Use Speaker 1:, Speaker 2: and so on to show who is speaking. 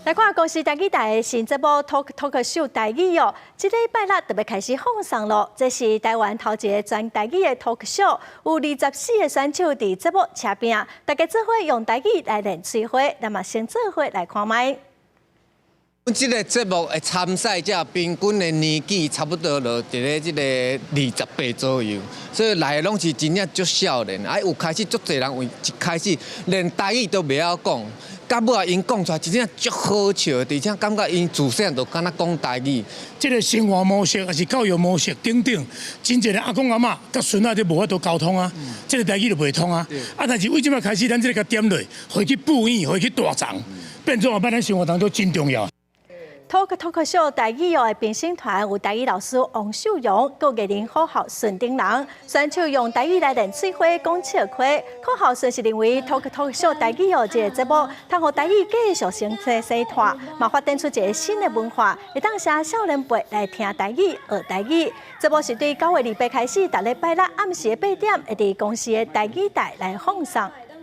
Speaker 1: 來看公視台語台的新節目《Talk Talk Show 台語》哦，這禮拜六特別開始放送咯。這是台灣頭一个全台語的 Talk Show，有24個選手佇節目車拚，大家做伙用台語來練喙花，咱嘛先做伙來看覓。
Speaker 2: 阮這个節目的參賽者平均的年紀差不多就佇咧這个28左右，所以來的攏是真正足少年，啊有開始足濟人為一開始連台語都袂曉講，到尾仔𪜶講出來真正足好笑，而且感覺𪜶自細漢就敢若講台語。
Speaker 3: 這个生活模式抑是教育模式等等，真濟个阿公阿嬤佮孫仔都無法度溝通啊，這个台語就袂通啊。啊，但是為這擺開始，咱這个共點落，予去布院，予去大欉，變做後擺咱生活當中真重要。
Speaker 1: Talk Talk Show 台語哦的評審團有台語老師王秀榮，佮藝人侯孝順等人，選手用台語來練喙花、講笑話。侯孝順是認為 Talk Talk Show 台語哦這个節目，通予台語繼續生生活，嘛發展出一个新的文化，會當請少年輩來聽台語、學台語。節目是對9月28開始，逐禮拜六暗時的8點，會佇公視的台語台來放送。